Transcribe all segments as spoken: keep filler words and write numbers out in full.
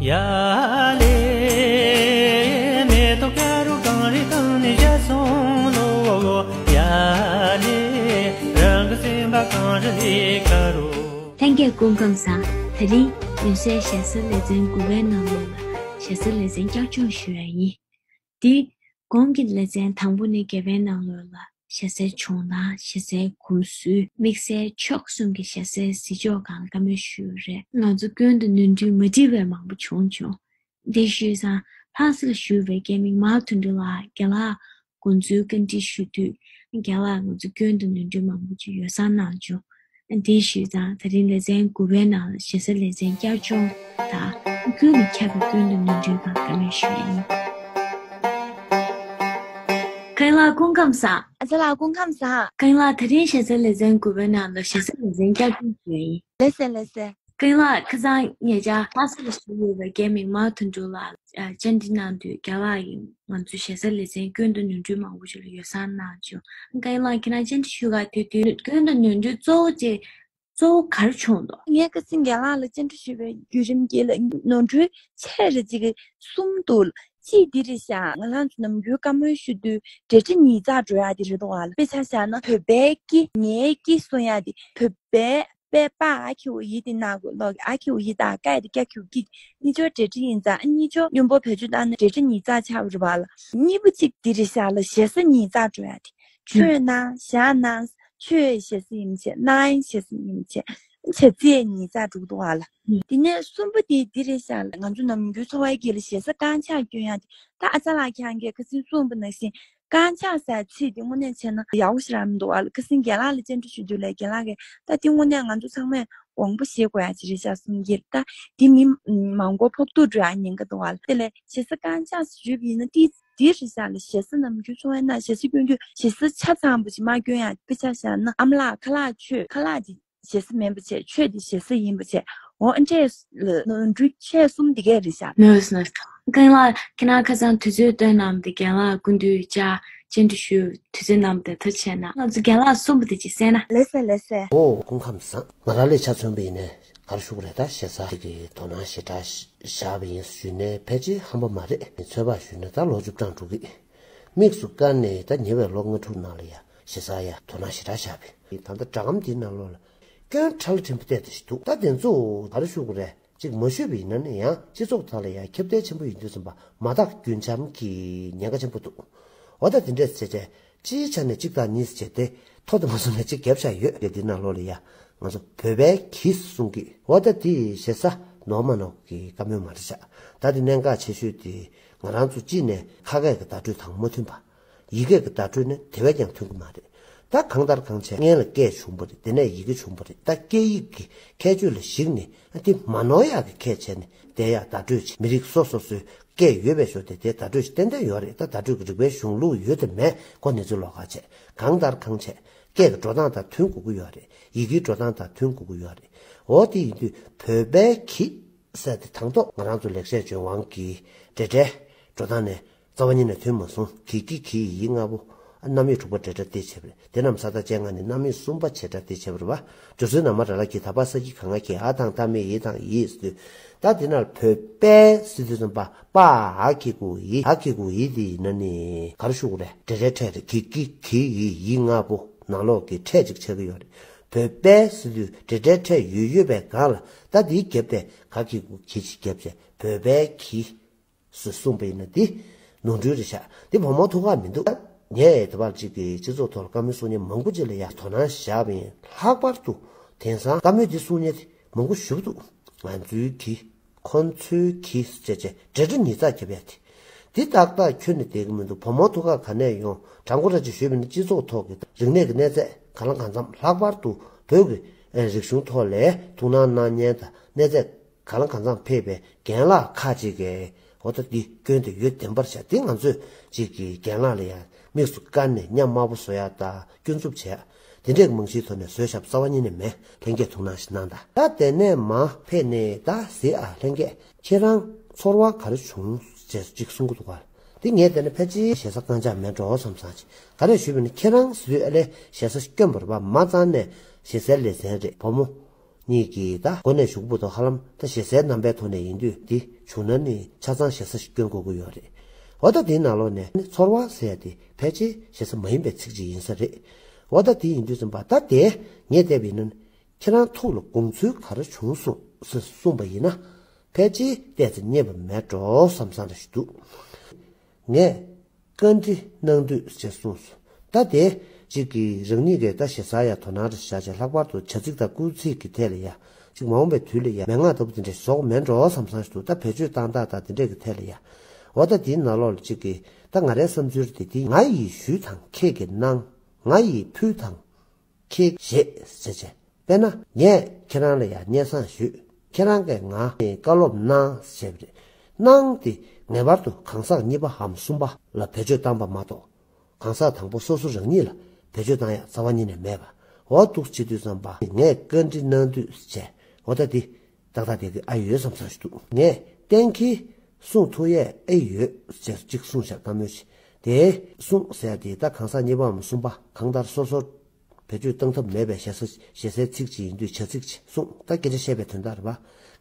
ཡ་ལེ། མེ་ཏོག་དཀར་རོ་གངས་རི་སྟེང་ནས་བཞད་སོང་ལོ། ཡ་ལེ། རང་གི་སེམས་པ་གངས་རི་ལས་དཀར་རོ། ལྷན་རྒྱས་སྐུ་ཁམས་བཟང་། དེ་རིང་ཡོད་སའི་ཞེ་ས་ལེ་ཚན་དགུ་པའི་ནང་ལོགས་ལ་ཞེ་ས་ལེ་ཚན་བསྐྱར་སྦྱོང་ཞུ་ཡ་ཡིན། འདི་གོང་གི་ལེ་ཚན་དང་པོ་ནས་བརྒྱད་པའི་ནང་ལོགས་ལ་ཞེ་སའི་བྱུང་སྟངས། ཞེ་སའི་གོམས་སྲོལ། དམིགས་བསལ་ཕྱོགས་གསུམ་གྱི་ཞེ་སའི་གཟི་ཕྱོགས་སྒང་ལ་བཀའ་མོལ་ཞུས་ཡོད་རེད། ང་ཚོ་སྐྱོན་དང་ནོར་འཁྲུལ་མ་འགྲིག་པའི་མང་པོ་བྱུང་བྱུང་། འདི་ཞུས་ཙང་ལྷ་ས་ལ་བཞུགས་པའི་རྒན་མིག་དམར་དོན་གྲུབ་ལགས་རྒན་ལགས་དགོངས་ཚུལ་བཀའ་འདྲི་ཞུ་དུས། རྒན་ལགས་ང་ཚོ་སྐྱོན་དང་ནོར་འཁྲུལ་མང་པོ་ཅིག་ཡོ་བསྲང་གནང་བྱུང་། འདི་ཞུས་ཙང་ད་རིང་ལེ་ཚན་དགུ་པའི་ནང་ལ་ཞེ་ས་ལེ་ཚན་བསྐྱར་སྦྱོང་དང་ཀུན་ནས་ཁྱབ་པའི་སྐྱོན་དང་ནོར་འཁྲུལ་སྒང་བཀའ་མོལ་ཞུ་ཡ་ཡིན། རྒན་ལགས་སྐུ་ཁམས་བཟང་། ཨ་ཅག་ལགས་སྐུ་ཁམས་བཟང་། རྒན་ལགས་ད་རིང་ཞེ་ས་ལེ་ཚན་དགུ་པའི་ནང་ལ་ཞེ་ས་ལེ་ཚན་བསྐྱར་སྦྱོང་ཞུ་ཡ་ཡིན། ལགས་སེ་ལགས་སེ། རྒན་ལགས་ཁ་སང་ཉེ་ཆར་ལྷ་ས་ལ་བཞུགས་ཡོད་པའི་རྒན་མིག་དམར་དོན་གྲུབ་ལགས་ཨ་བཅར་འདྲི་གནང་དུས་རྒན་ལགས་ཀྱིས་ང་ཚོའི་ཞེ་ས་ལེ་ཚན་སྐྱོན་དང་ནོར་འཁྲུལ་མང་པོ་ཞིག་ལ་ཡོ་བསྲང་གནང་བྱུང་། རྒན་ལགས་ཁྱེད་རང་བཅར་འདྲི་ཞུ་ག་ཕེབས་དུས་སྐྱོན་དང་ནོར་འཁྲུལ་གཙོ་བོ་ཅིག་གཙོ་བོ་ག་རེ་བྱུང་འདུག་ངས་ཁ་སང་རྒན་ལགས་ལ་བཅར་འདྲི་ཞུས་པའི་བརྒྱུད་རིམ་དེ་ལ་ནོར་འཁྲུལ་ཆེ་རུ་ཅིག་གསུམ་འདུག་གཅིག་འདི་རེད་ཤག་ང་རང་ཚོ་ནམ་རྒྱུན་བཀའ་མོལ་ཞུ་དུས་འབྲེལ་སྒྲ་ཉིས་བརྩེགས་འགྲོ་ཡ་དེ་རེད་འདུག་ག་ལ། དཔེ་ཆ་བཞག་ན་བོད་པའི་ཀི། ངའི་ཀི་གསུང་ཡ་དེ་བོད་པའི། པའི་པ་ཨ་ཁྱེའུ་ཡི་དེ་ན་གོ་ལོག་ཨ་ཁྱེའུ་ཡི་ད་ཀའི་དེ་ཀྱ་ཁྱེའུ་ཀི། གཉིས་ཆ་འབྲེལ་སྒྲ་ཡིན་ཙང་། གཉིས་ཆ་སྙོམས་པོ་བེད་སྤྱོད་བཏང་ན་འབྲེལ་སྒྲ་ཉིས་བརྩེགས་ཆགས་པ་རེད་པ་ལ། གཉིས་པ་གཅིག་འདི་རེད་ཤག་ལ། ཞེ་ས་ཉིས་བརྩེགས་འགྲོ་ཡ་དེ། ཆོས་གནང་བཞག་གནང་། ཆོས་ཞེ་ས་ཡིན་པ་བྱས། གནང་ཞེ་ས་ཡིན་པ་བྱས། བྱ་ཚིག་ཉིས་བརྩེགས་འགྲོ་གི་འདུག་ག་ལ། དེ་ནས་གསུམ་པ་དེ་འདི་རེད་ཤག་ལ། ང་ཚོ་ནམ་རྒྱུན་འཚོ་བའི་དཀྱིལ་ལ་ཞེ་ས་རྐང་ཆག་སྐྱོན་ཡ་དེ། ད་ཨ་ཅག་ལགས་ཁྱེད་རང་གིས་ཁ་སང་གསུངས་པ་ནང་བཞིན། རྐང་ཆག་ཟེར་ཚིག་འདི་དངོས་གནས་བྱས་ན་ཡག་པོ་ཞེ་དྲག་མི་འདུག་ཨ་ལ། ཁ་སང་རྒན་ལགས་ལ་བཅར་འདྲི་ཞུ་དུས་ལ་རྒན་ལགས་ཀྱིས་ད་འདི་དངོས་གནས་ང་ཚོ་ཚང་མས་དགོངས་པ་བཞེས་དགོས་ཡ་ཅིག་རེད་ཤག་གསུང་གི་རེད། ད་འདི་མི་མང་པོ་ཕོག་ཐུག་འགྲོ་ཡ་ཉེན་ཁ་འདུག་ཨ་ལ། དེ་ལས་ཞེ་ས་རྐང་ཆག་ཞུས་པ་ཡིན་ན་འདི་འདི་རེད་ཤག་ལ། ཞེ་ས་ནམ་རྒྱུན་འཚོ་བའི་ནང་ཞེ་ས་སྐྱོན་རྒྱུ། ཞེ་ས་ཆ་ཚང་པོ་ཅིག་མ་སྐྱོན་ཡ། དཔེ་ཆ་བཞག་ན་ཨ་མ་ལགས་ཁ་ལག་མཆོད། ཁ་ལག་ཅིག་ཞེ་ས་མིན་པ་བྱས། ཆོས་འདི་ཞེ་ས་ཡིན་པ་བྱས། འོ་ཨ་འདྲས་ལ་ནོར་འཁྲུལ་ཆེ་གསུམ་འདི་གས་རེད་ཤག་ནོར་ནོར། རྒན་ལགས་ཁྱེད་རང་ཁ་སང་དུས་ཚོད་བཏོན་གནང་སྟེ་རྒན་ལགས་སྐུ་མདུན་བཅར་བཅར་འདྲི་ཞུ་དུས་ཚོད་གནང་བ་དེ་ཐུགས་རྗེ་ཆེ་གནང་། ང་ཚོ་རྒན་ལགས་གསུངས་པ་དེ་ཅིག་གསན་ན། ལགས་སེ་ལགས་སེ། ཨོ་སྐུ་ཁམས་བཟང་། ང་རང་ལས་ཆ་མཚོན་པ་ཡིན་ནའི་ག་རེ་ཞུ་དགོས་རེད། ད་ཞེ་ས་ཅིག་གི་དོ་སྣང་ཞེ་དྲག་བཞག་པ་ཡིན་ཞུས་ནའི་ཕལ་ཆེར་ཧམ་པ་མ་རེད། ཚོད་དཔག་ཞུས་ན་ད་ལོ་བཅུ་གྲངས་འགྲོ་གི། དམིགས་སུ་བཀར་ནས་ད་ཉེ་བའི་ལོ་ལྔ་དྲུག་ནང་ལ་ཡ་ཞེ་ས་ཡ་དོ་སྣང་ཞེ་དྲག་བཞག་པས། ད་ལྟ་སྒྲ་སྒམ་འདིའི་ནང་ལོགས་ལ་སྐྱོན་ཕྲ་ལ་ཕྲན་བུ་བལྟས་ཏེ་ཞིག་འདུག་ད་དེ་ཚོ་ག་རེ་ཞུ་དགོས་རེད། ཅིག་མ་ཞུས་པ་ཡིན་ན་ནི་ཡང་སྤྱི་ཚོགས་ཐོག་ལ་ཡང་ཁྱབ་གདལ་ཆེན་པོ་ཡོང་དུས་ཙམ་པ་མ་དག་རྒྱུན་འབྱམས་ཀྱི་ཉེན་ཁ་ཆེན་པོ་འདུག་འོ་ད་དེ་འདྲས་བྱས་བྱས་སྤྱིའི་ཆ་ནས་གཅིག་དང་གཉིས་བྱས་ཏེ་ཐོ་དེ་མ་སོང་ན་གཅིག་བརྒྱབ་བཞག་ཡོད། དེ་འདི་ནང་ལོགས་ལ་ཡ་ང་ཚོ་བོད་པའི་གི་གསུང་གི། འོ་ད་དེ་ཞེ་ས་ནོར་མ་ནོར་གི་བཀའ་མོལ་མ་རེད་ཤག་ད་དེ་གནད་འགག་ཆེ་ཤོས་དེ་ང་རང་ཚོ་གཅིག་ནས་ཁ་སྐད་ཀྱི་བརྡ་སྤྲོད་དང་མ་མཐུན་པ། ཡི་གེ་གི་བརྡ་སྤྲོད་ནི་དེ་བས་ཀྱང་མཐུན་གྱི་མ་རེད། ད་གང་ལྟར་གང་བྱས་སྔོན་ལ་སྐད་བྱུང་བ་རེད། དེ་ནས་ཡི་གེ་བྱུང་བ་རེད། ད་སྐད་ཡིག་གི་ཁྱད་ཆོས་ལ་གཞིགས་ནས་དེ་མ་ནོར་ཡག་གི་ཁྱད་བྱས་ནས་དེ་ཡག་བརྡ་སྤྲོད་བྱེད། མི་རིགས་སོ་སོ་སོའི་སྐད་ཡོད་པའི་ཞོར་དེ་དེ་བརྡ་སྤྲོད་ཏན་ཏན་ཡོད་རེད། ད་བརྡ་སྤྲོད་ཀྱི་རིག་པའི་གཞུང་ལུགས་ཡོད་དེ་མེད་ཁོ་ནི་ཚོའི་ལོགས་ཀ་བྱས། གང་ལྟར་གང་བྱས་སྐད་ཀྱི་འགྲོ་སྟངས་དང་མཐུན་དགོས་ཀྱི་ཡོད་རེད། ཡི་གེའི་འགྲོ་སྟངས་དང་མཐུན་དགོས་ཀྱི་ཡོད་རེད། འོ་དེ་ཡིན་དུས་བོད་པའི་གི་ཟེར་དེ་དང་ཐོག་ང་རང་ཚོ་ལེགས་བཤད་ལྗོན་དབང་གི་འབྲེལ་སྒྲའི་འགྲོ་སྟངས་ནས་རྩ་བ་ཉིད་ནས་མཐུན་མ་སོང་། གི་གི་གི་ཡི་ང་པོ། རྣམ་དབྱེ་དྲུག་པ་འབྲེལ་སྒྲ་དེ་བྱས་པ་རེད། དེ་རྣམས་ས་མཐའ་ཅན་ལྔ་ནི་རྣམ་དབྱེ་གསུམ་པ་བྱེད་སྒྲ་དེ་བྱས་པ་རེད་པ། སྦྱོར་ཚུལ་ན་མ་ར་ལ་གི་ད་པ་ས་ཀྱི་ག་ང་གི་ཨ་དང་ད་མི་ཡི་དང་ཡི་ཟེར་དུས། ད་དེ་ན་བོད་པའི་ཟེར་དུས་ཙམ་པ་པ་ཨ་གི་གུ་ཡི། ཨ་གི་གུ་ཡི་དེ་ཡིན་ན་ནི་ག་རེ་ཞུ་དགོས་རེད། འབྲེལ་སྒྲའི་ཕྲད་རེད། གི་གི་གི་ཡི་ཡི་ང་པོ་ནང་ལོགས་ཀྱི་ཕྲད་ཅིག་ཆགས་ཀྱི་ཡོད་རེད། བོད་པའི་ཟེར་དུས་འབྲེལ་སྒྲའི་ཕྲད་ཡོད་ཡོད་པའི་སྒང་ལ་ད་དེའི་རྒྱབ་པའི་ག་གི་གུ་གི་ཅིག་རྒྱབ་བྱས་བོད་པའི་གི་སུ་གསུངས་པ་ཡིན་ན་འདི་ནོར་འཁྲུལ་རེད་ཤག་འདི་བུ་མོ་ཐུག་ག་མི་འདུག་ངས་དེ་བར་གཅིག་གི་སྤྱི་ཚོགས་ཐོག་ལ་བཀའ་མོལ་གསུང་མཁན་མང་པོ་ཅིག་ལ་ཡ་དོ་སྣང་བཞག་པ་ཡིན། ལྷག་པར་དུ་དེང་སང་བཀའ་མོལ་འདི་གསུང་མཁན་དེ་མང་པོ་ཞེ་པོ་འདུག་ང་ཚོའི་གི་ཁོ་ཚོའི་གི་ཟེར་བྱས་འབྲེལ་སྒྲ་ཉིས་བརྩེགས་རྒྱབ་ཡ་དེ། འདི་ཏག་ཏག་ཁྱོན་ནས་བསྡད་ཀྱི་མི་འདུག་བུ་མོ་ཐུག་ག་ག་ནས་ཡོང་། དྲང་པོ་ར་ཅིག་ཞུས་པ་ཡིན་ན་སྤྱི་ཚོགས་ཐོག་གི་རིག་གནས་ཀྱི་གནས་ཚད་གང་ལ་གང་འཚམ། ལྷག་པར་དུ་བོད་ཀྱི་རིག་གཞུང་ཐོག་ལ་ཐུགས་སྣང་གནང་མཁན་དང་གནས་ཚད་གང་ལ་གང་འཚམ་ཕེབས་པའི་རྒན་ལགས་ཁག་ཅིག་གིས་འོ་ད་འདི་སྐྱོན་དེ་ཡོད་བདེན་པར་བཞག་འདི་ང་ཚོས་ཅིག་གི་རྒན་ལགས་ལ་ཡང་དམིགས་སུ་བཀར་ནས་གཉའ་དམར་པོ་བཟོ་ཡག་དང་སྐྱོན་འཛུགས་བྱེད་ཡག་དེ་འདྲའི་རྨང་གཞིའི་ཐོག་ནས་བཟོས་བཞག་པ་རྩ་བ་ཉིད་ནས་མེད། ལྷན་རྒྱས་ཐུགས་སྣང་ཞིག་གནང་དང་། ད་དེ་ནས་མར་ཕེབས་ནས་ད་གཟིགས་ཨ་ལྷན་རྒྱས་ཁྱེད་རང་ཚོར་བ་ག་རེ་བྱུང་ཞེས་ཅིག་གསུང་གི་འདུག་ག་འདི་ངས་བལྟས་ན་ཕལ་ཆེར་ཞེ་ས་རྐང་ཆག་མེད་འགྲོ་བསམ་བསམ་ཅིག་ག་རེ་ཞུས་པ་ཡིན་ན་ཁྱེད་རང་ཟེར་དུས་ཨ་ལས་ཞེ་ས་སྐྱོན་པ་རེད་པ། མ་རྩ་ནས་ཞེ་སའི་ལེ་ཚན་རེད། བུ་མོ། གཉིས་ཀྱིས་ད་གོ་གནས་ཞུགས་པོ་དང་ཧ་ལམ་ད་ཞེ་སའི་རྣམ་པའི་ཐོག་ནས་ཡིན་དུས་འདི་བྱུང་ན་ནི་ཆ་ཚང་ཞེ་ས་ཞིག་སྐྱོན་དགོས་ཀྱི་ཡོད་རེད། འོ་ད་དེའི་ནང་ལོགས་ནས་ཚོར་བ་ཟེར་ཡ་དེ་ཕལ་ཆེར་ཞེ་ས་མ་ཡིན་པའི་ཚིག་ཅིག་ཡིན་ས་རེད། འོ་ད་དེ་ཡིན་དུས་ཙམ་པ་ད་དེ་ངས་བལྟས་པ་ཡིན་ན་ཁྱེད་རང་ཐུགས་ལ་དགོངས་ཚུལ་ག་རེ་བྱུང་སོང་ཟེར་གསུངས་པ་ཡིན་ན། ཕལ་ཆེར་བལྟས་ཚེ་རྙེད་པ་མེད་འགྲོ་བསམ་བསམ་རེ་ཞིག་འདུག་ངས་བཀའ་འདྲི་གནང་དུས་ཅེས་གསུངས་སོ། ད་དེ་གཅིག་གིས་རང་ཉིད་ཀྱིས་ད་ཞེ་ས་ཡ་དོ་སྣང་རེ་བྱ་བྱས་ལྷག་པར་དུ་བྱ་ཚིག་དང་སྐུལ་ཚིག་གི་ཐད་ལ་ཡ། གཅིག་མ་འོངས་པའི་དུས་ལ་ཡ་མན་ངག་ལྟ་བུ་དེ་འདྲས་བཟོ་དགོས་མེད་འགྲོ་བསམ་བསམ་ཞིག་འདུག་ད་བེད་སྤྱོད་བཏང་སྟངས་དང་དེ་འདྲས་ཀྱི་ཐད་ལ་ཡ། འོ་ད་དེའི་ནང་ལོགས་ལ་གཅིག་གིས་ད་ང་རའི་བསམ་ཚུལ་དེ་དེ་ང་ཡིས་ཞུས་དང་ཁྱེད་ཀྱིས་གནང་། ང་ཡིས་ཕུལ་དང་ཁྱེད་བཞེས་ཟེར་བྱས། དཔེར་ན་ངས་ཁྱེད་རང་ལ་ཡང་སྙན་སེང་ཞུས། ཁྱེད་རང་གིས་ང་བཀའ་སློབ་གནང་ཞེས་པ་རེད། གནང་དེ་ངེས་པར་དུ་གང་ཟག་གཉིས་པའམ་གསུམ་པ་ལ་བེད་སྤྱོད་བཏང་པ་མ་གཏོགས། གང་ཟག་དང་པོ་སོ་སོ་རང་ཉིད་ལ་བེད་སྤྱོད་བཏང་ཡ་རྩ་བ་ཉིད་ནས་མེད་པ། འོ་འདུག་བྱེད་དུས་ཙམ་པ་ངས་བཀའ་འདྲི་གནང་དུས་བྱས། འོ་ད་འདི་ཏག་ཏག་དེ་གི་ཨ་ཡོད་བསམ་བསམ་ཞིག་འདུག་ངས་གཏན་འཁེལ་གསུང་ཐུབ་ཡས་ཨེ་ཡོད་ཅེས་གཅིག་གསུངས་ཤག་བཀའ་མོལ་ཞིག་དེ་གསུངས་ཟེར་དེ་ད་གང་ཟག་གཉིས་པའམ་གསུམ་པ་གང་ལྟར་སོ་སོར་བེད་སྤྱོད་བཏང་ཐབས་མེད་པའི་ཞེ་ས་ཞེ་སའི་ཚིག་ཅིག་ཡིན་དུས་བྱ་ཚིག་ཅིག་གསུངས། ད་སྐད་ཆ་བཤད་པའི་དོན་དག་རེད་པ།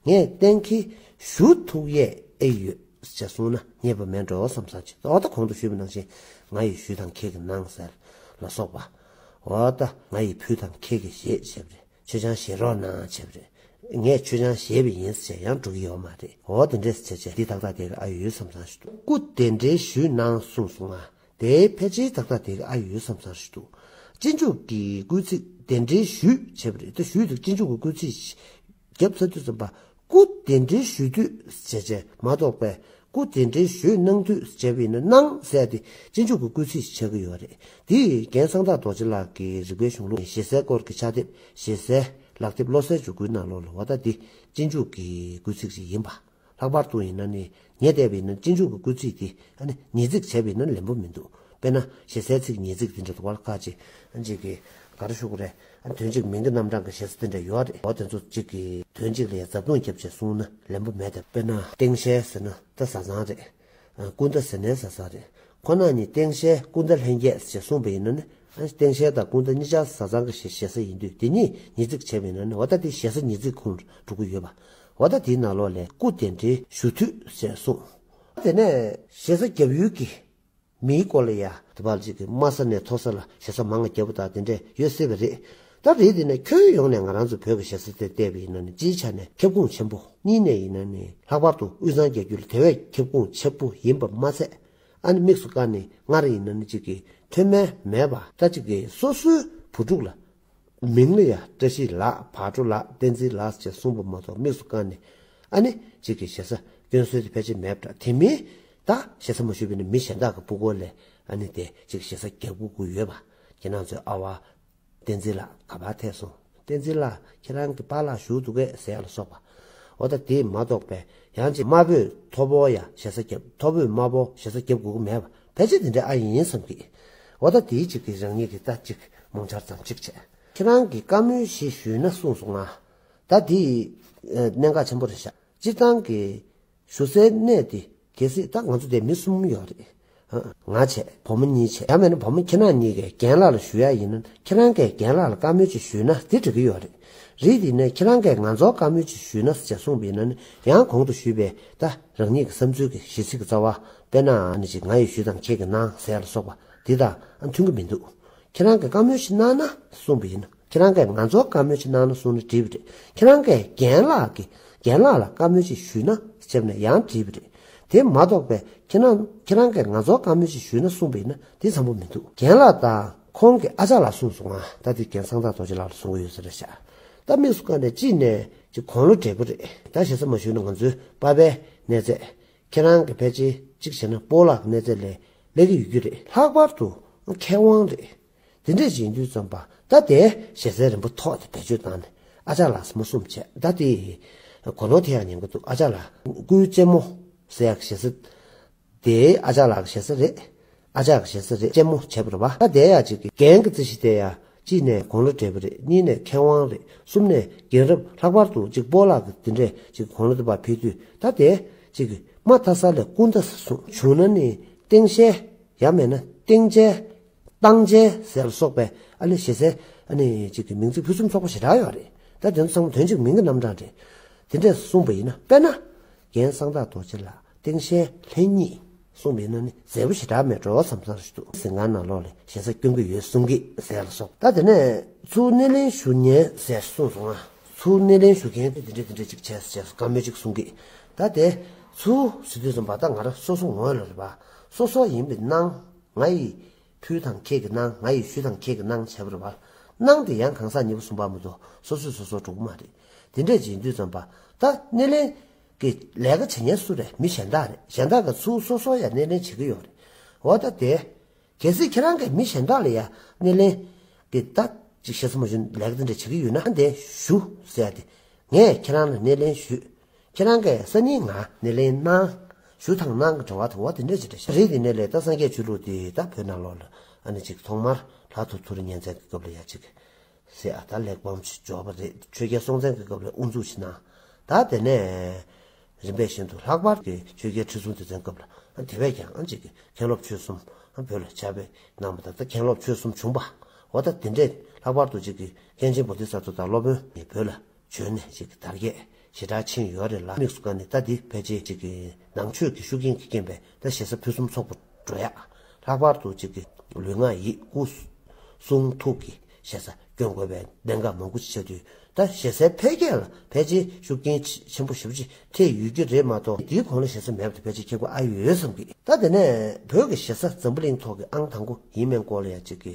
ངས་གཏན་འཁེལ་ཞུ་ཐུབ་ཡས་ཨེ་ཡོད་ཅེས་གསུངས་ན་རྙེད་པ་མེད་འགྲོ་བསམ་བསམ་ཅིག་འོ་ད་གོང་དུ་ཞུས་པ་ནང་བཞིན་ང་ཡིས་ཞུས་དང་ཁྱེད་ཀྱིས་གནང་ཟེར་ལ་སོགས་པ། འོ་ད་ང་ཡིས་ཕུལ་དང་ཁྱེད་ཀྱིས་བཞེས་བྱས་པ་རེད། མཆོད་ཆང་བཞེས་རོགས་གནང་བྱས་པ་རེད། ངས་མཆོད་ཆང་བཞེས་པ་ཡིན་ཟེར་ཡང་འགྲོ་གི་ཡོད་མ་རེད། འོ་དེ་འདྲས་བྱས་བྱས་འདི་ཏག་ཏག་དེ་ག་ཨ་ཡོད་བསམ་བསམ་ཞིག་འདུག་སྐུ་གདན་འདྲེན་ཞུས་གནང་གསུངས་སོང་ང་། དེའི་ཕལ་ཆེར་ཏག་ཏག་དེ་ག་ཨ་ཡོད་བསམ་བསམ་ཞིག་འདུག་སྤྱི་འཇུག་གི་སྐུལ་ཚིག་གདན་འདྲེན་ཞུས་བྱས་པ་རེད། དེ་ཞུས་དུས་སྤྱི་འཇུག་གི་སྐུལ་ཚིག་བརྒྱབ་ཚར་དུས་ཙམ་པ་སྐུ་གདན་འདྲེན་ཞུ་དུས་བྱས་བྱས་མ་གཏོགས་པས། སྐུ་གདན་འདྲེན་ཞུས་གནང་དུས་བྱས་པ་ཡིན་ན་གནང་ཟེར་ཏེ་སྤྱི་འཇུག་གི་སྐུལ་ཚིག་ཆགས་ཀྱི་ཡོད་རེད། དེ་ཡིས་རྒན་གསང་བདག་རྡོ་རྗེ་ལགས་ཀྱི་རིག་པའི་གཞུང་ལུགས་ཞེ་སའི་སྐོར་གྱི་ཕྱག་དེབ་ཞེ་སའི་ལག་དེབ་བློ་གསལ་འཇུག་སྐུལ་ནང་ལོགས་ལ་འོ་ད་འདི་སྤྱི་འཇུག་གི་སྐུལ་ཚིག་ཅིག་ཡིན་པ། ལྷག་པར་དུ་ཡིན་ན་ནི་ངས་བལྟས་པ་ཡིན་ན་སྤྱི་འཇུག་གི་སྐུལ་ཚིག་དེ་ཨ་ནི་ཉེས་འཛུགས་བྱས་པ་ཡིན་ན་ལན་པོ་མི་འདུག་དཔེར་ན་ཞེ་སའི་ཚིག་ཉེས་འཛུགས་དེ་འདྲ་འདུག་བ་ལ་ཁ་ཅིག་ཨ་ཅིག་གི་ག་རེ་ཞུ་དགོས་རེད། ཨ་དོན་གཅིག་མིང་གི་རྣམ་གྲངས་ཀྱི་ཞེ་ས་དེ་འདྲ་ཡོད་རེད། འོ་དེ་ཚོ་གཅིག་གི་དོན་གཅིག་ལ་ཡང་རྫབ་རྡུང་རྒྱབ་བྱས་གསུངས་ན་ལན་པོ་མེད་དེ། དཔེར་ན་སྟེང་ཞལ་ཟེར་ན་ད་བཟའ་ཚང་རེད། ཨ་ཀུན་ད་ཟེར་ནའི་བཟའ་ཚང་རེད། ཁོ་ན་གཉིས་སྟེང་ཞལ་ཀུན་ད་ལྷན་རྒྱས་ཞེས་གསུངས་པ་ཡིན་ན་ནི་ཨ་སྟེང་ཞལ་དང་ཀུན་ད་གཉིས་ཆ་བཟའ་ཚང་གི་ཞེ་ཞེ་ས་ཡིན་དུས་དེ་གཉིས་ཉེས་འཛུགས་བྱས་པ་ཡིན་ན་ནི་འོ་ད་དེ་ཞེ་ས་ཉེས་འཛུགས་ཁོངས་འགྲོ་གི་ཡོད་པ། འོ་ད་དེའི་ནང་ལོགས་ལས་སྐུ་གདན་འདྲེན་ཞུ་དུས་ཞེས་གསུངས། དེ་ནས་ཞེ་ས་རྒྱབ་ཡུལ་གྱི་མིའི་སྐོར་ལ་ཡ་དེ་བར་ཅིག་གི་དམའ་ས་ནས་མཐོ་ས་ལ་ཞེ་ས་མང་བ་རྒྱབ་པ་དང་དེ་འདྲས་ཡོད་སྲིད་པ་རེད། ད་རེད་དེ་ནས་ཁྱོན་ཡོངས་ནས་ང་རང་ཚོ་བོད་ཀྱི་ཞེ་ས་དེ་བལྟས་པ་ཡིན་ན་ནི་སྤྱིའི་ཆ་ནས་ཁྱབ་ཁོངས་ཆེན་པོ། གཉིས་ནས་ཡིན་ན་ནི་ལྷག་པར་དུ་དབུས་གཙང་རྒྱ་ཁྱོན་ལ་དེ་བས་ཁྱབ་ཁོངས་ཆེན་པོ་ཡིན་པ་མ་ཟད། ཨ་ནི་དམིགས་སུ་བཀར་ནས་སྔར་ཡིན་ན་ནི་གཅིག་གི་མཐོ་དམན་མེད་པ་ད་གཅིག་གི་སོ་སོའི་བུ་ཕྲུག་ལ། མིང་ལ་ཡ་བཀྲ་ཤིས་ལགས། བག་དྲོ་ལགས། བསྟན་འཛིན་ལགས་ཅེས་གསུངས་པ་མ་གཏོགས་དམིགས་སུ་བཀར་ནས་ཨ་ནི་གཅིག་གི་ཞེ་ས་སྐྱོན་སྲོལ་དེ་ཕལ་ཆེར་མེད་པ་འདྲ། དེ་མིན་ད་ཞེ་ས་མ་ཞུས་པ་ཡིན་ན་མི་གཞན་དག་གི་ཕྲུ་གུ་ལ་ཨ་ནི་དེ་གཅིག་ཞེ་ས་རྒྱག་དགོས་ཀྱི་ཡོད་པ། ཁྱེད་རང་ཚོའི་ཨ་བ་བསྟན་འཛིན་ལགས་ག་པར་ཐད་སོང་། བསྟན་འཛིན་ལགས་ཁྱེད་རང་གི་པཱ་ལགས་བཞུགས་འདུག་གས་ཟེར་ཡ་ལ་སོགས་པ། འོ་ད་དེ་མ་གཏོགས་པའི་ཡང་ཅིག་དམའ་བོས་མཐོ་པོ་ཡ་ཞེ་ས་རྒྱབ། མཐོ་བོས་དམའ་བོ་ཞེ་ས་རྒྱབ་དགོས་ཀྱི་མེད་པ་ཕལ་ཆེར་དེ་འདྲ་ཨ་ཡིན་བསམ་གི། འོ་ད་དེའི་གཅིག་གི་རང་ཉིད་ཀྱི་ད་གཅིག་རྨོངས་འཆར་ཙམ་གཅིག་བྱས། ཁྱེད་རང་གིས་བཀའ་མོལ་ཞིག་ཞུས་ན་གསུངས་སོང་ང་། ད་དེ་གནད་འགག་ཆེན་པོ་རེད་ཤག་སྤྱིར་བཏང་གི་ཞུ་སའི་གནས་དེ་གལ་སྲིད་ད་ང་ཚོ་དེ་མི་གསུམ་ཡོད་རེད། ང་བྱས། བུ་མོ་གཉིས་བྱས། ཡང་མིན་ན་བུ་མོ་ཁྱེད་རང་གཉིས་ཀས་རྒན་ལགས་ལ་ཞུ་ཡ་ཡིན་ན་ཁྱེད་རང་གིས་རྒན་ལགས་ལ་བཀའ་མོལ་ཅིག་ཞུས་ན་དེ་འགྲིག་གི་ཡོད་རེད། རེད་དེ་ནས་ཁྱེད་རང་གིས་ང་ཚོར་བཀའ་མོལ་ཅིག་ཞུས་ན་ཅེས་གསུངས་པ་ཡིན་ན་ནི་ཡང་གོང་དུ་ཞུས་པའི་ད་རང་ཉིད་ཀྱི་བསམ་ཚུལ་གྱི་གཞི་ཚིག་གི་རྩ་བ་དཔེར་ན་ཨ་ནི་ཅིག་ང་ཡིས་ཞུས་དང་ཁྱེད་ཀྱིས་གནང་ཟེར་ཡ་ལ་སོགས་པ་དེ་དང་ཨ་མཐུན་གྱི་མི་འདུག་ཁྱེད་རང་གིས་བཀའ་མོལ་ཞིག་གནང་ན་གསུངས་པ་ཡིན་ན། ཁྱེད་རང་གིས་ང་ཚོར་བཀའ་མོལ་ཞིག་གནང་ན་གསུངས་ན་འགྲིག་པ་རེད། ཁྱེད་རང་གིས་རྒན་ལགས་ཀྱི་རྒན་ལགས་ལ་བཀའ་མོལ་ཞིག་ཞུས་ན་བྱས་ན་ཡང་འགྲིག་པ་རེད། དེ་མ་གཏོགས་པའི་ཁྱེད་རང་ཁྱེད་རང་གིས་ང་ཚོར་བཀའ་མོལ་ཞིག་ཞུས་ན་གསུངས་པ་ཡིན་ན་དེ་བཟང་པོ་མི་འདུག་རྒན་ལགས་དང་ཁོང་གི་ཨ་ཅག་ལགས་གསུངས་སོང་ང་། ད་དེ་རྒན་གསང་བདག་རྡོ་རྗེ་ལགས་ལ་གསུང་གི་ཡོད་ས་རེད་ཤག་ད་དམིགས་སུ་བཀར་ནས་གཅིག་ནས་ཅིག་དགུང་ལོ་བགྲེས་པོ་རེད། ད་ཞེ་ས་མ་ཞུས་ན་ང་ཚོའི་པ་ཕའི་གནས་ཚད། ཁྱེད་རང་གི་ཕལ་ཆེར་གཅིག་བྱས་ན་སྤོ་ལགས་ཀྱི་གནས་ཚད་ལས་སླེབས་ཀྱི་ཡོད་རྒྱུ་རེད། ལྷག་པར་དུ་མཁས་དབང་རེད། དེ་འདྲས་ཡིན་དུས་ཙམ་པ་ད་དེ་ཞེ་སའི་རིམ་པ་ཐོག་དེ་བེད་སྤྱོད་བཏང་ནས་ཨ་ཅག་ལགས་སུ་མ་གསུངས་བྱས། ད་དེ་གོ་ནོར་ཐེབས་ཡག་ཉེན་ཁ་འདུག་ཨ་ཅག་ལགས་སྐུའི་རྩེད་མོ་ཟེར་ཡག་ཞེ་ས་དེ་ཨ་ཅག་ལགས་ཀྱི་ཞེ་ས་རེད། ཨ་ཅག་གི་ཞེ་ས་རེད། རྩེད་མོ་བྱས་པ་རེད་པ། ད་དེ་ཡག་ཅིག་གི་རྒན་གྱི་རྩེད་གཞི་དེ་ཡག་གཅིག་ནས་དགུང་ལོ་བགྲེས་པ་རེད། གཉིས་ནས་མཁས་དབང་རེད། གསུམ་ནས་རྒན་རབས། ལྷག་པར་དུ་ཅིག་སྤོ་ལགས་ཀྱི་དེ་འདྲས་ཅིག་དགུང་ལོ་དེ་བར་ཕེབས་དུས་ད་དེ་ཅིག་གི་དམའ་ཐ་ས་ལས་ཀུན་ད་ས་གསུངས་བྱུང་ན་ནི་སྟེང་ཞལ་ཡང་མེད་ན་སྟེང་ཅལ། སྟང་ཅལ་ཟེར་ལ་སོགས་པའི་ཨ་ནི་ཞེ་སའི་ཨ་ནི་ཅིག་གི་མིང་ཚིག་ཕུན་སུམ་ཚོགས་པ་ཞེ་དྲག་ཡོད་རེད། ད་དེ་ཚོ་ཚང་མ་དོན་གཅིག་མིང་གི་རྣམ་གྲངས་རེད། དེ་འདྲས་གསུངས་པ་ཡིན་ན། དཔེར་ན། རྒན་གསང་བདག་རྡོ་རྗེ་ལགས། སྟེང་ཞལ་ལྷ་གཉིས་གསུངས་པ་ཡིན་ན་ནི་མཛེས་པོ་ཞེ་དྲག་མེད་འགྲོ་བསམ་བསམ་ཞིག་འདུག་ཟིན་ཁང་ནང་ལོགས་ལ་ཞེ་ས་སྐྱོན་གྱི་ཡོད་གསུང་གི་ཟེར་ལ་སོགས། ད་དེ་ནས་ཚུར་སྣེ་ལེན་ཞུ་མཁན་ཟེར་གསུངས་སོང་ང་། ཚུར་སྣེ་ལེན་ཞུ་མཁན་དེ་འདྲས་འདི་འདྲས་ཅིག་བྱས་བྱས་བཀའ་མོལ་ཅིག་གསུང་གི། ད་དེ་ཚུར་ཟེར་དུས་ཙམ་པ་ད་ང་རང་སོ་སོ་ངོས་ལ་རེད་པ། སོ་སོ་ཡིན་པའི་སྣང་། ང་ཡི་ཕུལ་དང་ཁྱེད་ཀྱི་གནང་། ང་ཡི་ཞུ་དང་ཁྱེད་ཀྱི་གནང་བྱས་པ་རེད་པ། གནང་དེ་ཡང་གང་ཟག་གཉིས་པོ་གསུམ་པ་མ་གཏོགས་སོ་སོས་སོ་སོར་འགྲོ་གི་མ་རེད། དེ་འདྲས་ཅིག་ཡིན་དུས་ཙམ་པ། ད་སྣེ་ལེན་གྱི་ལས་ཀ་བྱེད་མཁན་སུ་རེད། མི་གཞན་དག་རེད། གཞན་དག་གིས་ཚུར་སོ་སོ་ཡང་སྣེ་ལེན་བྱེད་ཀྱི་ཡོད་རེད། འོ་ད་དེ། གལ་སྲིད་ཁྱེད་རང་གིས་མི་གཞན་དག་ལ་ཡང་སྣེ་ལེན་གྱི་ད་ཅིག་ཞེ་ས་མ་ཞུ་ལས་ཀ་དེ་འདྲ་བྱེད་ཀྱི་ཡོད་ན། ཨ་འདི་ཞུ་ཟེར་ཡ་དེ། ངས་ཁྱེད་རང་ལ་སྣེ་ལེན་ཞུས། ཁྱེད་རང་གིས་སང་ཉིན་ང་སྣེ་ལེན་གནང་། ཞུ་དང་གནང་གི་འབྲེལ་བ་དང་བ་དེ་འདྲ་ཅིག་རེད་ཤག་རེད། དེ་ནས་ལས་ད་སངས་རྒྱས་ཆོས་ལུགས་དེ་ད་བོད་ནང་ལོགས་ལ་ཨ་ནི་ཅིག་ཐོག་མར་ལྷ་ཐོ་ཐོ་རི་གཉན་བཙན་གྱི་སྐབས་ལ་ཡ་ཅིག་ཟེར་ཨ་ད་གླེགས་བམ་ཅིག་འབྱོར་བ་རེད། ཆོས་རྒྱལ་སྲོང་བཙན་གྱི་སྐབས་ལ་དབུ་འཛུགས་ཅིག་གནང་། ད་དེ་ནས་རིམ་པས་བཞིན་དུ་ལྷག་པར་གྱི་ཆོས་རྒྱལ་ཁྲི་སྲོང་ལྡེ་བཙན་སྐབས་ལ་དེ་བས་ཀྱང་ཨ་ཅིག་གི་མཁན་སློབ་ཆོས་གསུམ་བོད་ལ་ཕྱག་དཔེ་གནང་བ་དང་། ད་མཁན་སློབ་ཆོས་གསུམ་བྱུང་བ། འོ་ད་དེ་འདྲས་ལྷག་པར་དུ་ཅིག་གི་མཁན་ཆེན་བོ་དྷི་ས་ཏྭ་དང་སློབ་དཔོན་ནི་བོད་ལ་བྱོན་ནས་ཅིག་གི་དར་རྒྱས་ཞེ་དྲག་ཕྱིན་ཡོད་རེད་ལ། དམིགས་སུ་བཀར་ནས་ད་འདི་ཕལ་ཆེར་ཅིག་གི་ནང་ཆོས་ཀྱི་ཤུགས་རྐྱེན་གྱི་རྐྱེན་པས་ད་ཞེ་ས་ཕུན་སུམ་ཚོགས་པོ་འགྲོ་ཡག་ལྷག་པར་དུ་ཅིག་གི་ལུས་ངག་ཡིད་དབུས་གསུང་ཐུགས་ཀྱི་ཞེ་ས་སྐྱོན་དགོས་པའི་གནད་འགག་མང་པོ་ཅིག་ཆགས་དུས། ད་ཞེ་སའི་འཕེལ་རྒྱས་ལ་ཕལ་ཆེར་ཤུགས་རྐྱེན་ཆེན་པོ་ཞེ་པོ་ཅིག་ཐེབས་ཡོད་ཀྱི་རེད་མ་གཏོགས། དེའི་གོང་ལ་ཞེ་ས་མེད་པ་དེ་ཕལ་ཆེར་ཁྱད་པར་ཨ་ཡོད་བསམ་གི། ད་དེ་ནས་བོད་ཀྱི་ཞེ་ས་འཛམ་བུ་གླིང་ཐོག་གི་ཨང་དང་པོ་ཡིན་མིན་སྐོར་ལ་ཡང་ཅིག་གི་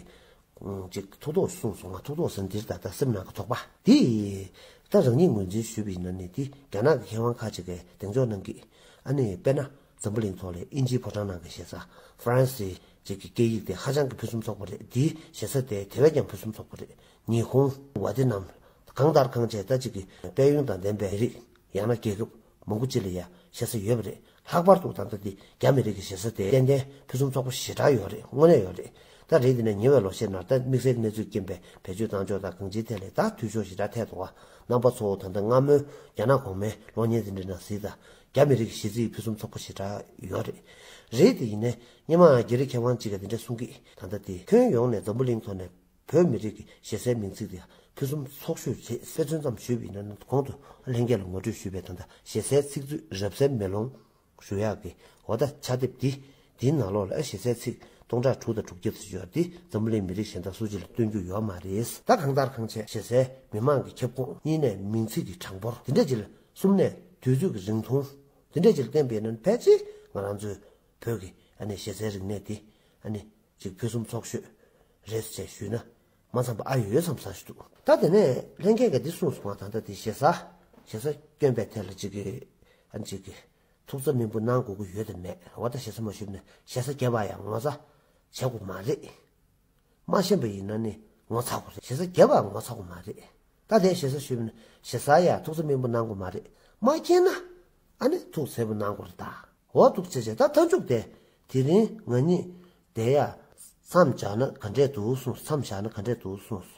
ཅིག་ཐུགས་དོགས་གསུངས་སོང་ང་། ཐུགས་དོགས་ཟེར་ན་འདིར་ད་ལྟ་སེམས་ནང་གི་དོགས་པ་འདི། ད་རང་ཉིད་ངོས་འཛིན་ཞུས་པ་ཡིན་ན་ནི་འདི་རྒྱ་ནག་གི་མཁས་དབང་ཁག་ཅིག་གིས་གདེང་འཇོག་གནང་གི། ཨ་ནི་དཔེར་ན། འཛམ་བུ་གླིང་ཐོག་ལ་དབྱིན་ཇིའི་ཕོ་བྲང་ནང་གི་ཞེ་ས། ཧྥ་རན་སིའི་ཅིག་གི་སྐད་ཡིག་དེ་ཧ་ཅང་གི་ཕུན་སུམ་ཚོགས་པ་རེད། འདིའི་ཞེ་ས་དེ་དེ་བས་ཀྱང་ཕུན་སུམ་ཚོགས་པ་རེད། ཉི་ཧོང་། ཝེ་ཏི་ནམ། གང་ལྟར་གང་བྱས་ད་ཅིག་གི་དཔལ་ཡོན་དང་ལྡན་པའི་རིགས། ཡང་ན་རྒྱལ་ཁབ་མང་པོ་ཅིག་ལ་ཡ་ཞེ་ས་ཡོད་པ་རེད། ལྷག་པར་དུ་ད་ལྟ་འདི་རྒྱ་མི་རིགས་ཀྱི་ཞེ་ས་དེ་ཏན་ཏན་ཕུན་སུམ་ཚོགས་པ་ཞེ་དྲག་ཡོད་རེད། དངོས་གནས་ཡོད་རེད། ད་རེད། དེ་ནས་ཉེ་བའི་ལོ་ཤས་ནང་ད་དམིགས་བསལ་གྱི་གནས་ཚུལ་རྐྱེན་པས་བེད་སྤྱོད་བཏང་ཕྱོགས་དང་གང་ཅིའི་ཐད་ལ་ད་འཐུས་ཤོར་ཞེ་དྲག་ཐེབས་འདུག་བ། རྣམ་པ་ཚོ་ད་ལྟ་སྔ་མོའི་རྒྱ་ནག་གོང་མའི་གློག་བརྙན་དེ་འདྲའི་ནང་གཟིགས་དང་། རྒྱ་མི་རིགས་ཀྱི་གཞི་རྩའི་ཕུན་སུམ་ཚོགས་པོ་ཞེ་དྲག་ཡོད་རེད། རེད། དེ་ཡིན་ནའི་སྔོན་མ་རྒྱ་རིགས་མཁས་དབང་གཅིག་གིས་དེ་འདྲ་གསུང་གི། ད་ལྟ་དེ་ཁྱོན་ཡོངས་ནས་འཛམ་བུ་གླིང་ཐོག་ནས་བོད་མི་རིགས་ཀྱི་ཞེ་སའི་མིང་ཚིག་དེ་ཕུན་སུམ་ཚོགས་ཤོས་རེད། དཔེ་མཚོན་ཙམ་ཞུས་པ་ཡིན་ན། གོང་དུ་ལྷན་རྒྱས་ལ་ངོ་སྤྲོད་ཞུས་པའི་ད་ལྟ་ཞེ་སའི་ཚིག་མཛོད་རབ་གསལ་མེ་ལོང་ཞུ་ཡག་གི། འོ་ད་ཕྱག་དེབ་འདི། འདིའི་ནང་ལོགས་ལ་ཨ་ཞེ་སའི་ཚིག་སྟོང་ཕྲག་དྲུག་དང་དྲུག་བརྒྱ་ཙམ་ཡོད། འདི་འཛམ་བུ་གླིང་མི་རིགས་གཞན་དག་སུ་གཅིག་ལ་སྟོན་རྒྱུ་ཡོད་མ་རེད། ད་གང་ལྟར་གང་བྱས་ཞེ་སའི་མི་མང་གི་ཁྱབ་ཁོངས། གཉིས་ནས་མིང་ཚིག་གི་གྲངས་འབོར། དེ་འདྲ་ཅིག་ལ། གསུམ་ནས་དུས་ཚོད་ཀྱི་རིང་ཐུང་། དེ་འདྲ་ཅིག་ལ་བརྟེན་པས་ན་ཕལ་ཆེར་ང་རང་ཚོའི་བོད་ཀྱི་ཨ་ནི་ཞེ་སའི་རིག་གནས་འདི་ཨ་ནི་ཅིག་ཕུན་སུམ་ཚོགས་ཤོས་རེད་ཅེས་ཞུས་ན་མ་འཚམས་པ་ཨ་ཡོད་བསམ་ས་ཞིག་འདུག་ད་དེ་ནས་ལྷན་རྒྱས་ཀྱིས་འདི་གསུངས་སོང་ང་། ད་ལྟ་འདི་ཞེ་ས། ཞེ་ས་སྐྱོན་པའི་ཐད་ལ་ཅིག་གི་ཨ་ནི་ཅིག་གི་ཐུགས་རྩ་སྨིན་པོ་གནང་དགོས་ཀྱི་ཡོད་དམ་མེད། འོ་ད་ཞེ་ས་མ་ཞུས་ན་ཞེ་ས་བརྒྱབ་པ་ཡང་ངོ་ཚ་བྱེད་དགོས་མ་རེད། མ་ཤེས་པ་ཡིན་ན་ནི་ངོ་ཚ་དགོས་རེད། ཞེ་ས་བརྒྱབ་པ་ངོ་ཚ་དགོས་མ་རེད། ད་དེ་ཞེ་ས་ཞུས་པ་ན་ཞེ་ས་ཡ་ཐུགས་རྩ་སྨིན་པོ་གནང་དགོས་མ་རེད། མ་མཁྱེན་ན་ཨ་ནི་ཐུགས་མཛེས་པོ་གནང་དགོས་རེད་ད། འོ་འདུག་བྱས་བྱས་ད་མཐའ་མཇུག་དེ། དེ་རིང་ང་གཉིས་དེ་ཡ་མཚམས་བཞག་ན་ག་འདྲས་འདུག་གསུངས། མཚམས་བཞག་ན་ག་འདྲས་འདུག་གསུངས།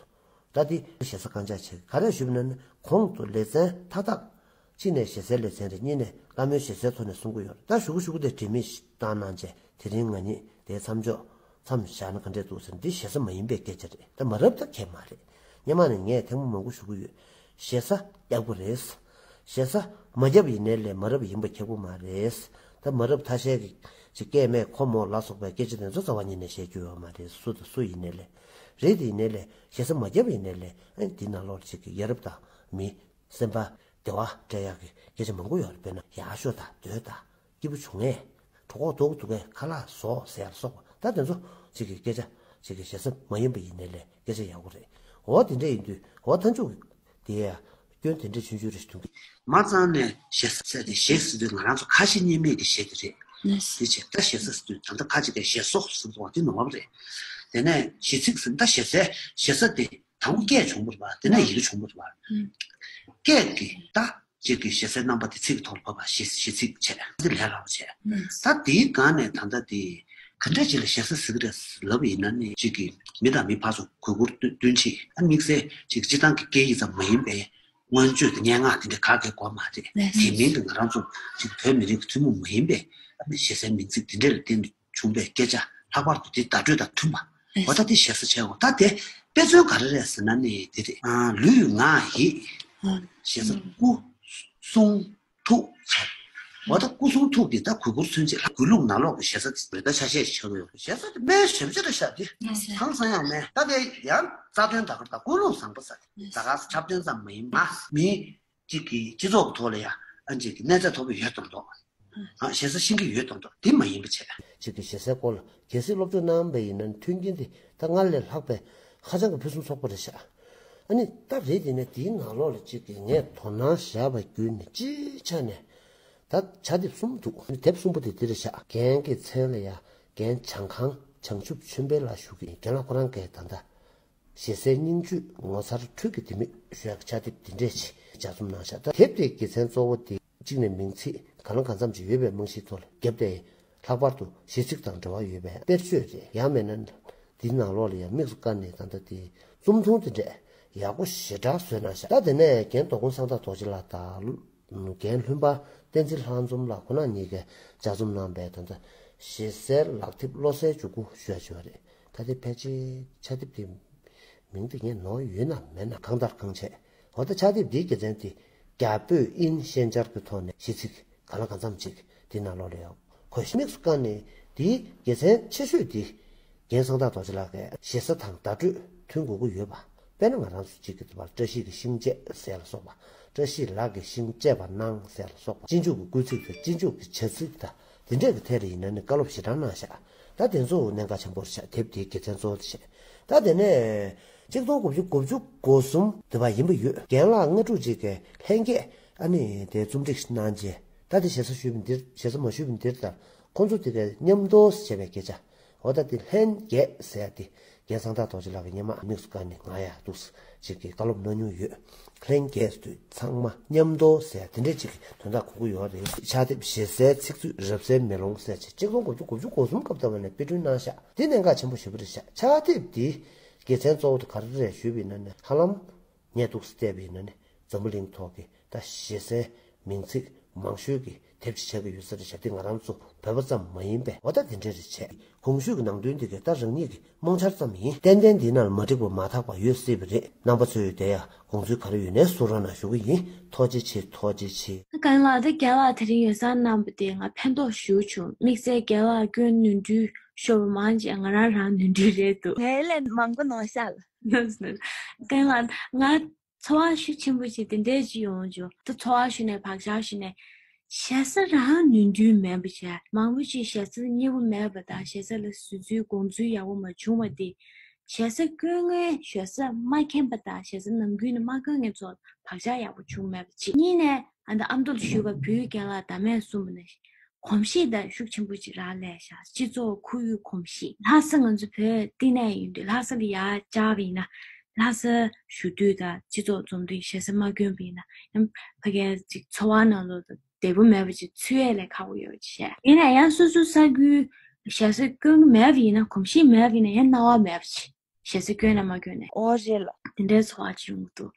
ད་དེ་ཞེ་ས་རྐང་བཅག་བྱེད་ག་རེ་ཞུས་པ་ན་ནི། གོང་དུ་ལེ་ཚན་མཐའ་དག་གཅིག་ནས་ཞེ་སའི་ལེ་ཚན་རེད། གཉིས་ནས་བཀའ་མོལ་ཞེ་སའི་ཐོག་ནས་གསུང་གི་ཡོད་རེད། ད་ཞུ་གུ་ཞུ་གུ་དེ་དྲི་མེད་བཏང་གནང་བྱས། དེ་རིང་ང་གཉིས་དེའི་མཚམས་འཇོག་མཚམས་བཞག་ན་ག་འདྲས་འདུག་ཟེར། འདི་ཞེ་ས་མ་ཡིན་པའི་སྐད་ཆ་རེད། ད་མ་རབས་ད་ཁྱད་མ་རེད། སྔོན་མ་ནས་ངས་ཐེངས་མ་མང་པོ་ཞུ་གི་ཡོད། ཞེ་ས་བརྒྱབ་དགོས་རེད། ཞེ་ས་མ་བརྒྱབ་ཡིན་ནའི་ལས་མ་རབས་ཡིན་པ་ཁྱད་པར་མ་རེད། ད་མ་རབས་ཐ་ཤལ་གྱི་ཅིག་སྐད་སྨྲས་ཁོ་མོ་ལ་སོགས་པའི་སྐད་ཆ་དེ་ཚོ་རྩ་བ་ཉིད་ནས་བཤད་རྒྱུ་ཡོད་མ་རེད། སུ་དང་སུ་ཡིན་ནའི་ལས། རེད། དེ་ཡིན་ནའི་ལས་ཞེ་ས་མ་བརྒྱབ་ཡིན་ནའི་ལས། ཨ་ནི་འདི་ནང་ལོགས་ཅིག་གི་ཡ་རབས་དང་མི་སེམས་པ་བདེ་བ་སྤྲད་ཡག་གི་སྐད་ཆ་མང་པོ་ཡོད་རེད། དཔེར་ན་ཡག་ཤོས་དང་འདོད་དང་། སྐྱིད་པོ་བྱུང་ངས། གྲོད་ཁོག་ལྡོག་འདུག་གས། ཁ་ལག་བཟོ་ཟེར་ཡ་ལ་སོགས་པ། ད་དེ་ཚོ་ཅིག་གི་སྐད་ཆ་ཅིག་གི་ཞེ་ས་མ་ཡིན་པ་ཡིན་ནའི་ལས་སྐད་ཆ་ཡག་པོ་རེད། འོ་དེ་འདྲ་ཡིན་དུས་འོ་མཐའ་མཇུག་གི་དེ་ཡ་སྐྱོན་དེ་འདྲ་ཆུང་ཆུང་རེ་ཞིག་འདུག་མ་རྩ་ནས་ཞེ་ས་ཟེར་ཏེ་ཞེ་ས་ཟེར་དུས་ང་རང་ཚོ་ཁ་ཞེ་གཉིས་མེད་ཀྱི་ཞེ་དེ་རེད། ལགས་སོ། དེ་བྱས་ད་ཞེ་ས་ཟེར་དུས་ད་ལྟ་ཁ་ཅིག་གིས་ཞེ་སོགས་ཟེར་འདུག་བ། དེ་ནོར་བ་རེད། དེ་ནས་ཞེ་ཚིག་ཟེར། ད་ཞེ་སའི་ཞེ་ས་དེ། དང་པོ་སྐད་བྱུང་བ་རེད་པ། དེ་ནས་ཡི་གེ་བྱུང་བ་རེད་པ། ཨུམ། སྐད་ཀྱི་ད་ཅིག་གི་ཞེ་སའི་རྣམ་པ་དེ་ཚིག་གི་ཐོག་ལ་བབས་པ། ཞེ་ཞེ་ཚིག་བྱས། དེ་ལས་སླ་པོ་བྱས། ཨུམ། ད་དེའི་སྒང་ནས་ད་ལྟ་དེ་ག་འདྲ་ཅིག་ལ་ཞེ་ས་ཟེར་གི་རེད་ལབ་ཡིན་ན་ནི། ཅིག་གི་མི་དང་མི་ཕར་ཚུར་གུས་བཀུར་བསྟུན་བསྟུན་ཆེད། ཨ་དམིགས་བསལ་ཅིག་སྤྱིར་བཏང་གི་སྐད་ཡིག་ཙམ་མ་ཡིན་པའི་མངོན་བརྗོད་དང་སྙན་ངག་དེ་འདྲ་ག་གེ་དགོས་མ་རེད། ལགས་སོ། དེ་མིན་དུ་ང་རང་ཚོ་ཅིག་བོད་མི་རིགས་ཀྱི་ཐུན་མོང་མ་ཡིན་པའི་ཨ་ནི་ཞེ་སའི་མིང་ཚིག་དེ་འདྲ་ལ་བརྟེན་ནས་བྱུང་བའི་སྐད་ཆ། ལྷག་པར་དུ་དེ་བརྡ་སྤྲོད་དང་མཐུན་པ། ལགས་སོ། འོ་ད་དེ་ཞེ་ས་བྱས། འོ་ད་དེ་ དཔེ་མཚོན་ག་རེ་རེད་ཟེར་ན་ནི་དེ་རེད། ཨ། ལུས་ངག་ཡིད། ཞེ་ས་སྐུ་གསུང་ཐུགས་བྱ། འོ་ད་སྐུ་གསུང་ཐུགས་ཀྱི་ད་གུས་བཀུར་མཚོན་བྱེད་ལ་གུས་ལུགས་ནང་ལོགས་ཀྱི་ཞེ་ས་དེ་ད་ཆ་ཤས་ཤིག་ཆགས་ཀྱི་ཡོད། ཞེ་ས་དེ་དཔེ་ཞེ་པོ་ཅིག་རེད་ཤག་དེ་གང་ཟེར་ཡང་མེད། ད་དེ་ཡང་རྩ་དོན་ད་གར་ད་ཀུན་སློང་བཟང་པོ་ཟེར་ད་ག་ས་འཁྲབ་སྟོན་ཙམ་མ་ཡིན་པ་མི་གཅིག་གི་སྤྱི་ཚོགས་ཀྱི་ཐོག་ལ་ཡང་ཨ་ཅིག་གི་གནས་ཚད་མཐོ་པོ་ཡོད་མདོག་མདོག་ཨ། ཞེ་ས་ཤེས་ཀྱི་ཡོད་མདོག་མདོག་དེ་མ་ཡིན་པ་བྱས། གཅིག་གི་ཞེ་སའི་སྐོར་ལ་གལ་སྲིད་སློབ་སྦྱོང་གནང་བ་ཡིན་ན་མཐུན་རྐྱེན་དེ་ད་སྔར་ལས་ལྷག་པའི་ཧ་ཅང་གི་ཕུན་སུམ་ཚོགས་པ་རེད་ཤག་ཨ་ནི་ད་རེད་དེ་ནས་དེའི་ནང་ལོགས་ལ་གཅིག་གི་ངས་དོ་སྣང་བཞག་པ་བརྒྱུད་ནས་སྤྱིའི་ཆ་ནས་ད་ཕྱག་དེབ་གསུམ་འདུག་དེབ་གསུམ་པོ་དེ་འདི་རེད་ཤག་རྒན་གྱི་མཚན་ལ་ཡ་རྒན་བྱང་ཁང་བྱང་ཆུབ་ཆོས་འཕེལ་ལགས་ཞུ་གི་ཡིན། རྒན་ལགས་ཁོ་རང་གིས་ད་ལྟ་ཞེ་སའི་སྙིང་བཅུད་ངོ་མཚར་འཕྲུལ་གྱི་ལྡེ་མིག་ཞུ་ཡག་ཕྱག་དེབ་འདི་འདྲས་ཅིག་ལྗགས་རྩོམ་གནང་ཤག་ད་དེབ་དེའི་དགེ་མཚན་གཙོ་བོ་དེ་གཅིག་ནས་མིང་ཚིག་གང་ལ་གང་འཚམ་ཅིག་ཡོད་པའི་རྨང་གཞིའི་ཐོག་ལ་བརྒྱབ་སྟེ། ལྷག་པར་དུ་གཞས་ཚིག་དང་འབྲེལ་བ་ཡོད་པའི་དཔེར་བརྗོད་རེད། ཡང་མིན་ན་འདིའི་ནང་ལོགས་ལ་ཡང་དམིགས་སུ་བཀར་ནས་ད་ལྟ་དེ་རྩོམ་ཐུང་དེ་འདྲས་ཡག་པོ་ཞེ་དྲག་བཟོས་གནང་ཤག་ད་དེ་ནས་རྒན་རྡོ་དགོན་གསང་བདག་རྡོ་རྗེ་ལགས་དང་། རྒན་ལྷུན་པ་བསྟན་འཛིན་ལྷ་འཛོམས་ལགས་ཁོ་ན་གཉིས་ཀས་ལྗགས་རྩོམ་གནང་པའི་ད་ལྟ་ཞེ་སའི་ལག་དེབ་བློ་གསལ་འཇུག་སྒོ་ཞུ་ཡ་བྱུང་བ་རེད། ད་དེ་ཕལ་ཆེར་ཕྱག་དེབ་དེ་མིང་དེ་ངས་ནོར་ཡོད་ན་མེད་ན་གང་ལྟར་གང་བྱས། འོ་ད་ཕྱག་དེབ་འདིའི་དགེ་མཚན་དེ་རྒྱ་བོད་དབྱིན་ཤན་སྦྱར་གྱི་ཐོག་ནས་གཞས་ཚིག་གང་ལ་གང་འཚམ་ཅིག་དེ་ནང་ལོགས་ལ་ཡང་འཁོད། དམིགས་སུ་བཀར་ནས་དེའི་དགེ་མཚན་ཆེ་ཤོས་དེ་རྒན་གསང་བདག་རྡོ་རྗེ་ལགས་ཀྱིས་ཞེ་ས་དང་བརྡ་སྤྲོད་མཐུན་དགོས་ཀྱི་ཡོད་པ། དཔེར་ན་ང་རང་ཚོ་གཅིག་གི་དུ་བར་བཀྲ་ཤིས་ཀྱི་ཤིང་བཅད་ཟེར་ལ་སོགས་པ། བཀྲ་ཤིས་ལགས་ཀྱི་ཤིང་བཅད་པ་གནང་ཟེར་ལ་སོགས་པ། སྤྱིན་ཆུ་གི་སྐུལ་ཚིག་དང་སྤྱིན་ཆུ་གི་བྱ་ཚིག་དང་དེ་འདྲས་ཀྱི་ཐད་ལ་ཡིན་ན་ནི་བཀའ་སློབ་ཞེ་དྲག་གནང་ཤག་ད་དེ་ཚོ་གནད་འགག་ཆེན་པོ་རེད་ཤག་དེབ་དེའི་དགེ་མཚན་གཙོ་བོ་དེ་བྱས། ད་དེ་ནས་གཅིག་སྟོང་དགུ་བརྒྱ་དགུ་བཅུ་གོ་གསུམ་དུ་བ་ཡིན་པ་ཡོད། རྒན་ལགས་ལྔ་དྲུག་ཅིག་གིས་ལྷན་རྒྱས་ཨ་ནི་དེ་རྩོམ་སྒྲིག་གནང་རྗེས། ད་དེ་ཞེ་ས་ཞུས་པ་འདིར་ཞེ་ས་མ་ཞུས་པ་འདིར་ལྟར་ཁོང་ཚོ་དེ་གའི་མཉམ་དུ་བྱས་པའི་སྐད་ཆ། འོ་ད་དེ་ལྷན་རྒྱས་ཟེར་ཡ་དེ་རྒན་གསང་བདག་རྡོ་རྗེ་ལགས་ཀྱིས་སྔོན་མ་དམིགས་སུ་བཀར་ནས་ང་ཡ་འདུག་ཅིག་གི་བཀའ་སློབ་གནང་མྱོང་ཡོད། ལྷན་རྒྱས་དུས་ཚང་མ་མཉམ་དུ་ཟེར་དེ་འདྲས་ཅིག་གི་དོན་དག་གོ་གི་ཡོད་རེད། ཕྱག་དེབ་ཞེ་སའི་ཚིག་མཛོད་རབ་གསལ་མེ་ལོང་ཟེར་ཅིག་གཅིག་སྟོང་དགུ་བརྒྱ་དགུ་བཅུ་གོ་གསུམ་སྐབས་ལྟ་བ་ནས་དཔེ་སྐྲུན་གནང་ཤག་དེ་གནད་འགག་ཆེན་པོ་ཞེ་པོ་རེད་ཤག་ཕྱག་དེབ་འདི་དགེ་མཚན་གཙོ་བོ་དེ་ག་རེ་རེད་ཞུས་པ་ཡིན་ན་ནི་ཧ་ལམ་ངས་འདུག་སེ་བལྟས་པ་ཡིན་ན་ནི་འཛམ་བུ་གླིང་ཐོག་གི་ད་ཞེ་སའི་མིང་ཚིག་མང་ཤོས་ཀྱི་དེབ་ཅིག་ཆགས་ཀྱི་ཡོད་ས་རེད་ཤག་དེ་ང་རང་ཚོ་བོད་པ་ཙམ་མ་ཡིན་པས། འོ་ད་དེ་འདྲ་རེད་བྱས། གོང་ཞུས་ཀྱི་ནང་དོན་འདི་གའི་ད་རང་ཉིད་ཀྱི་རྨོངས་འཆར་ཙམ་ཡིན། ཏན་ཏན་འདི་ནང་ལ་མ་འགྲིག་པ་མ་དག་པ་ཡོད་སྲིད་པ་རེད། རྣམ་པ་ཚོས་དེ་ཡང་དགོངས་ཚུལ་ག་རེ་ཡོད་ནའི་གསུང་རོགས་གནང་ཞུ་གི་ཡིན། ཐུགས་རྗེ་ཆེ། ཐུགས་རྗེ་ཆེ། རྒན་ལགས་ད་རྒན་ལགས་དེ་རིང་ཡོད་སར་གནང་བ་དེ་ང་ཕན་ཐོགས་ཞེ་པོ་བྱུང་། དམིགས་བསལ་རྒན་ལགས་སྐྱོན་ནོར་འཁྲུལ་ཤོར་བ་མང་ཆེ་ང་རང་རང་ནོར་འཁྲུལ་རེད་འདུག་ངའི་ལན་མང་པོ་གནང་ཤག་ལ། རྒན་ལགས་ང་ཚོར་བ་ཤུགས་ཆེན་པོ་ཞིག་དེ་འདྲས་ཅིག་ཡོང་བྱུང་། ད་ཚོར་བ་ཞུས་ནས་བག་ཆགས་ཞུས་ནས་ཞེ་ས་རང་ནོར་འཁྲུལ་མེད་པ་བྱས། མང་པོ་ཅིག་ཞེ་ས་མཉེས་པོ་མེད་པ་དང་ཞེ་ས་ལ་བཟོད་ཚུལ་དགོངས་ཚུལ་ཡག་པོ་མ་བྱུང་བ་དེ། ཞེ་ས་སྐྱོན་མཁན་ཞེ་ས་མ་མཁྱེན་པ་དང་ཞེ་ས་ནམ་རྒྱུན་ནས་མ་སྐྱོན་མཁན་ཚོ་བག་ཆགས་ཡག་པོ་བྱུང་མེད་པ་གཅིག་གཉིས་ནས་ཨ་ད་ཨ་མདོ་ལ་བཞུགས་པ་བོད་རྒན་ལགས་ཟླ་མེད་གསུངས་པ་ནས་གོམས་གཤིས་དང་ཤུགས་ཆེན་པོ་ཅིག་རག་ལས་ཤག་སྤྱི་ཚོགས་ཁོར་ཡུག་གོམས་གཤིས། ལྷ་ས་ང་ཚོ་བོད་བསྟི་གནས་ཡིན་དུས་ལྷ་ས་ལ་ཡར་བཅར་བ་ཡིན་ན། ལྷ་ས་བཞུགས་དུས་དང་སྤྱི་ཚོགས་འཛོམས་དུས་ཞེ་ས་མ་སྐྱོན་པ་ཡིན་ན་ཡང་ཕ་གིར་ཅིག་འཚོ་བ་ནང་ལོགས་ལ་བདེ་པོ་མེད་པ་ཅིག་ཚུད་ཡས་ལས་ཁག་པོ་ཡོད་པ་ཅིག་བཤད། ཡིན་ན་ཡང་སོ་སོའི་ས་ཁུལ་ཞེ་ས་སྐྱོན་གྱི་མེད་པ་ཡིན་ན། གོམས་གཤིས་མེད་པ་ཡིན་ན་ཡང་སྣང་བ་མེད་པ་ཅིག་ཞེ་ས་སྐྱོན་ན་མ་སྐྱོན་ནས། ཨོ་རེད་ལ། དེ་འདྲའི་ཚོར་བ་ཅིག་ཡོང་གི་འདུག་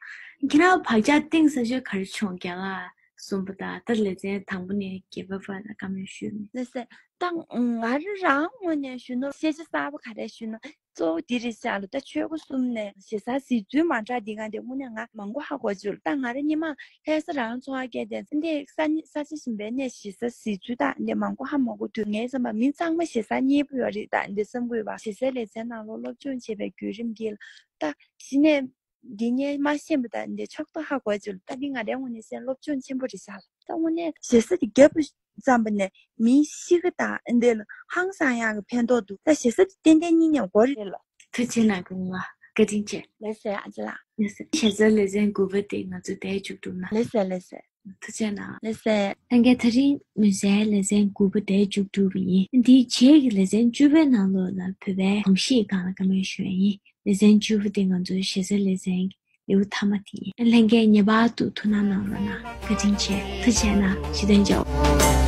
ཁྱེད་རང་བག་ཆགས་གཏིང་ཟབ་ཤོས་ག་རེ་བྱུང་། རྒན་ལགས་གསུངས་པ་དང་ད་ལེ་ཚན་དང་པོ་ནས་བརྒྱད་པ་བར་ལ་བཀའ་མོལ་ཞུས་མེད། ལགས་སེ། ད་ང་རང་རང་ངོས་ནས་ཞུ་ན་ཤེས་བྱ་གསར་པ་ག་རེ་ཞུ་ན་གཙོ་བོ་འདི་རེད་ཤག་ལ། ད་ཆོལ་ཁ་གསུམ་ནས་ཞེ་སའི་གཟིགས་ཚུལ་མ་འདྲ་འདི་ག་འདི་དངོས་གནས་ང་མང་པོ་ཧ་གོ་བྱུང་། ད་ང་རང་སྔོན་མ་ལྷ་ས་རང་འཚོ་བ་སྐྱེལ་ཏེ་འདི་ས་ས་ཆ་གཞན་པའི་ནས་ཞེ་སའི་གཟིགས་ཚུལ་ད་འདི་མང་པོ་ཧ་མ་གོ་དུས་ངའི་བསམ་པ་མི་ཚང་མ་ཞེ་ས་མཉེས་པོ་ཡོད་རེད་ད་འདི་བསམ་གྱི་ཡོད་པ། ཞེ་སའི་ལེ་ཚན་ནང་ལོགས་སློབ་སྦྱོང་བྱེད་པའི་བརྒྱུད་རིམ་འདི་ལ་ད་གཞི་ནས་འདི་ངས་མ་ཤེས་པ་དང་འདི་ཕྱོགས་གཏོགས་ཧ་གོ་བྱུང་། ད་འདི་ང་རའི་ངོས་ནས་བཤད་ན་སློབ་སྦྱོང་ཆེན་པོ་རེད་ཤག་ད་དངོས་གནས་ཞེ་ས་དེ་རྒྱབ་ཙམ་པ་ནས་མིའི་གཤིས་ཀ་དང་འདི་ལ་ཧང་སང་ཡག་གི་ཕན་ཐོགས་འདུག་ད་ཞེ་ས་དེ་ཏན་ཏན་སྙིང་ནས་དགོས་རེད་ལ། ཐུགས་རྗེ་གནང་། སྐུ་ངོ་བཀའ་དྲིན་ཆེ། ལགས་སེ་ཨ་ཅེ་ལགས། ལགས་སེ། ཞེ་སའི་ལེ་ཚན་དགུ་པ་དེ་ང་ཚོ་དེ་མཇུག་གྲུབ་ན། ལགས་སེ་ལགས་སེ། ཐུགས་རྗེ་གནང་། ལགས་སེ། ལྷན་རྒྱས་དེ་རིང་མུན་སེལ་ལེ་ཚན་དགུ་པ་དེ་མཇུག་གྲུབ་པ་ཡིན། འདིའི་རྗེས་ཀྱི་ལེ་ཚན་བཅུ་པའི་ནང་ལོགས་ལ་བོད་པའི་གོམས་གཤིས་སྒང་ལ་བཀའ་མོལ་ཞུ་ཡ་ཡིན། ལེ་ཚན་བཅུ་པ་དེ་ང་ཚོའི་ཞེ་སའི་ལེ་ཚན་གྱི་ལེའུ་མཐའ་མ་དེ་ཡིན། ལྷན་རྒྱས་ངེས་པར་དུ་ཐུགས་སྣང་གནང་རོགས་གནང་། བཀའ་དྲིན་ཆེ། ཐུགས་རྗེ་གནང་། བཞུགས་གདན་འཇགས།